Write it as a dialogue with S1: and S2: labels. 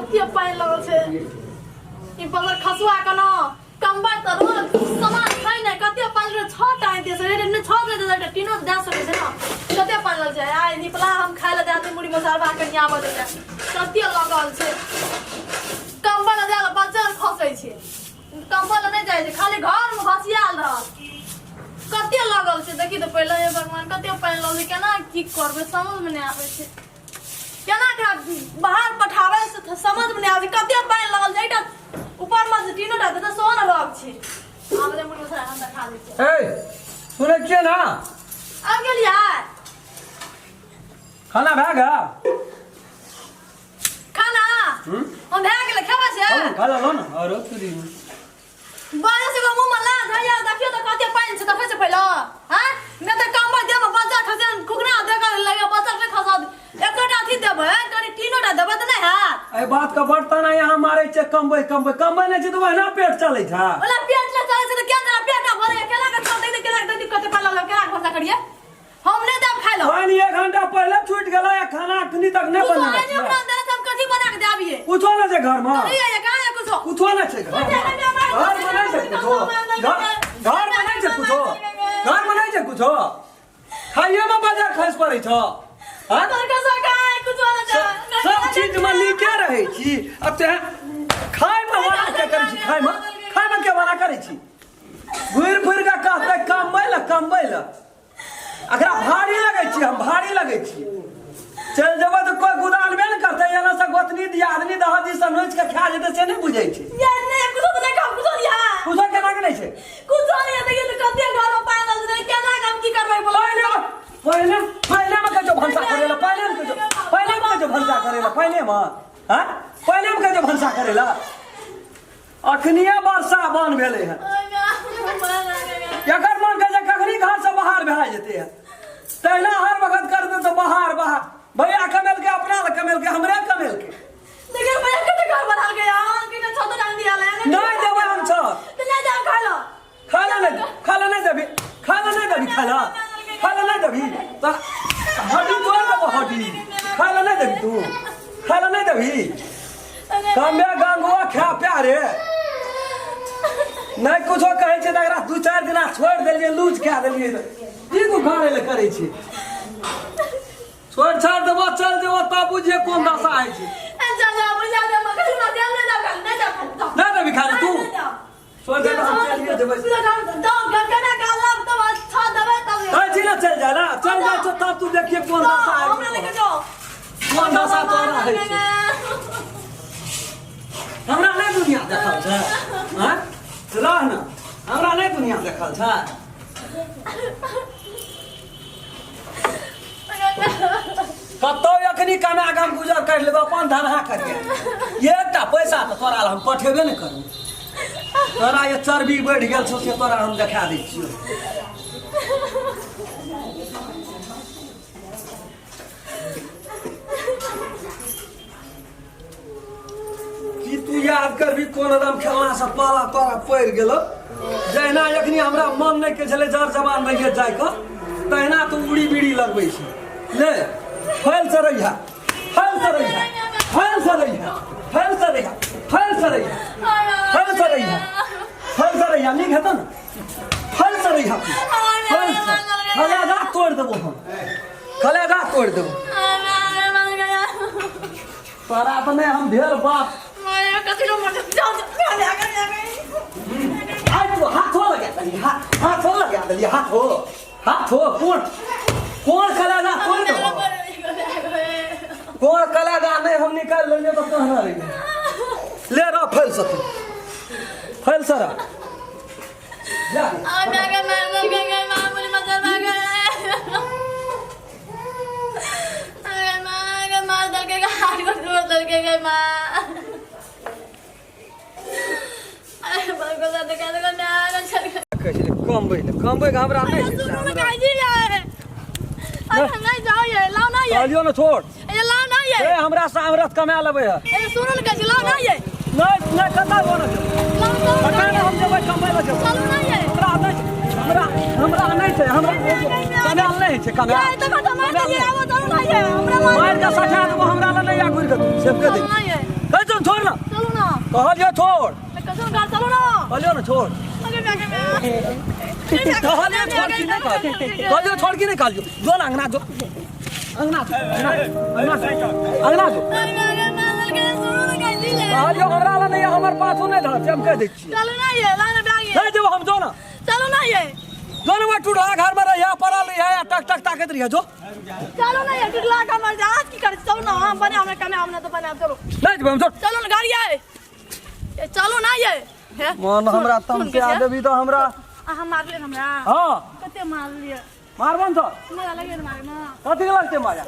S1: कते पानि लगल छै ई बगर खसुआ के न कमबै तऽ रोज सामान खाइ नहि कते पानि लगल छह टा आनि दियै रे नहि छह नहि दे टीनो दए सकै छै ने कते पानि लगल छै आइ निपला हम खाइ लए दए दे मुड़ी मसाला कनि आबऽ देतै कते लगल छै कम्बल लए जाय बच्चा खसै छै कम्बल नहि जाइ छै खाली घरमे भसियाल रहल कते लगल छै देखी तऽ पहिले हे भगवान कते पानि लगल छै केना की करबै समझमे नहि आबै छै केना एकरा बाहर पठाबै से समझमे नहि आबै छै कते पानि लगल छै एहिटा ऊपरमे जे टीनो टा देतै सेहो ने रग छै आब जे मुर्गी हम देखा दै छियै
S2: ए सुनै छियै ने
S1: आबि गेलियै
S2: खाना भए गेल
S1: खाना हम भए गेलै खेबै से
S2: खा लेलहुँ ने आरो तुरी
S1: बाजे से मुंह में ला धैया देखियो तो कते पानि छै देखै छै पहिले हैं नहि तऽ कमबै देब बच्चा खसे कुकरा दे के लगे बच्चा के खसा एकोटा अथी देबै कनि तीनोटा देबै तऽ नहि हैत
S2: एहि बात के बड़ ताना यहाँ मारै छै कमबै कमबै कमबै नहि छै तऽ ओहिना पेट चलै छै
S1: ओला पेट ले चलै छै तऽ केना तेरा पेट ना भरे केना के छोड़ दे केना के दे कते पानि लगल केना के भरोसा करिए हम नहि देब खाइ लए
S2: पानि एक घंटा पहिले छूटि गेलै आ खाना अखनी तक नहि
S1: कुछो
S2: बनेने
S1: आइ
S2: छियै।
S1: हमरा अंदर से हम कथी बना के देबिए
S2: कुछो नहि छै घरमे
S1: नहीं है कहाँ है कुछो
S2: कुछो नहि छै घरमे घरमे नहि छै कुछो घरमे नहि छै कुछो घरमे नहि छै कुछो खाइयोमे बाजार खसि पड़ै छौ हाँ? सब चीज में नीके रहै छी अब ते खाय में मना के करै छी खाय में खाय में के मना करै छी घुरि फिर के कहतै कमबै लए कमबै लए एकरा भारी लगै छी हम भारी लगै छी चलि जेबै तऽ कोइ गुदानबे ने करतै एना से गोतनी दियादनी दहदी सब नोचि के खा जेतै से नहि बुझै छै कुछो केना के नहि छै पहिले पहिले पहिले मे कहै छौ भनसा करै लए पहिले मे कहै छौ पहिले मे कहै छौ भनसा करै लए पहिले मे हँ पहिले मे कहै छौ भनसा करै लए अखनिए वर्षा बंद भेलै हँ एकर मन कहै छै कखनी घर से बाहर भए जेतै हँ तहिना हर वक्त करतै तऽ बाहर बाहर भैया कमेलकै अपना लए कमेलकै हमरे कमेलकै नहि देबै हम छत खाना नहि खाना नहि देबी खाना नहि देबी खाना खाना नहि देबी तऽ हड्डी तोड़ देबो हड्डी खाना नहि देबी तू खाना नहि देबी कमे गंगुआ खा प्यारे नहि कुछो कहै छै तऽ एकरा दू चारि दिना छोड़ि देलियै लूज कए देलियै की तू घर लए करै छी छोड़ि छाड़ि देबो चल जेबो तब बुझिए कोन दशा होइ छै नहि देबी खाना तू छोड़ दे हम चलिए जेबै कहै छी ने चलि जा ना चलि जाइ छौ तब तू देखिए कोन दशा होइ छै कोन दशा तोरा होइ छै हमरा नहि दुनिया देखल छै आँय रह ने हमरा नहि दुनिया देखल छै कतौ एखनी कमा कऽ हम गुजर करि लेबै अपन धनहा करिके एकटा पैसा तऽ तोरा लए हम पठेबे नहि करू तोरा ये चर्बी बढ़ि गेल छौ से तोरा हम देखा दै छियौ की तू याद करबी कोन राम खेलना से पाला तोरा पड़ि गेलो जहिना एखनी हमरा मन नहि के छलै जर जवान रहिए जाइके तहिना तू उड़ी बीड़ी लगबै छी ले फैल से रहिया फैल से रहिया फैल से रहिया फैल से रहिया फैल से रहिया फैल से रहिया फैल से रहिया नीक हेतौ ने फैल से रहिया तू फैल से कलेजा तोड़ि देबो हम कलेजा तोड़ि देबो तोरा तऽ नहि हम भेल बाप आइ तू हाथो लगा देली हाथो लगा देली हाथो हाथो कोन कोन कलेजा तोड़ि देबो कोन कलेजा नहि हम निकालि लेलियै तऽ कहना रहियै ले रह फैल से तू फैल से रह जा कहै छलै कमबै लए कमबै के हमरा नहि छै कहलियौ ने छोड़ ए हमरा सामरथ कमा लेबै है नहि नहि कतऽ बोलै छै कतऽ ने हम जेबै कमबै लए जेबै हमरा नहि छै हमरा हमरा नहि छै हमरा कमायल नहि छै कमायल मारि कऽ सठा देबो हमरा लए नहि आ घुरि कऽ तू सेब के दे कहै छौ कहलियो छोड़।
S1: कसम घर चलू ना।
S2: कहलियो ना छोड़।
S1: अगे मैं अगे मैं
S2: कहलियो छोड़ कि नहीं कहलियो? कहलियो छोड़ कि नहीं कहलियो? जो ना अंगना जो, अंगना जो, अंगना जो, अंगना जो। कहलियो हमरा ला नहीं, हमर पाछू नहीं धर, से हम कह दै छियै।
S1: चलू ना ये लाना बैग ये।
S2: नहीं जेबो हम, जो ना।
S1: चलू ना ये।
S2: जो ना, टूटला घर में रहिया, पड़ल रहिया, टक टक ताकैत रहिया, जो।
S1: चलू ना ये, टूटला का मर जा, आज की कर, चलू ना, हम बने हमने कमे हमने तो बने, चलो।
S2: नहीं जेबो हम, जो।
S1: चलू ना गाड़ी आए। ये चलू ना ये। हे?
S2: मन हमरा तम से आ देबी तो हमरा।
S1: अहाँ मारलियै हमरा?
S2: हाँ।
S1: कते मारलियै?
S2: मारबन तो।
S1: मजा लगै ने मारे में?
S2: कथी के लगतै मजा?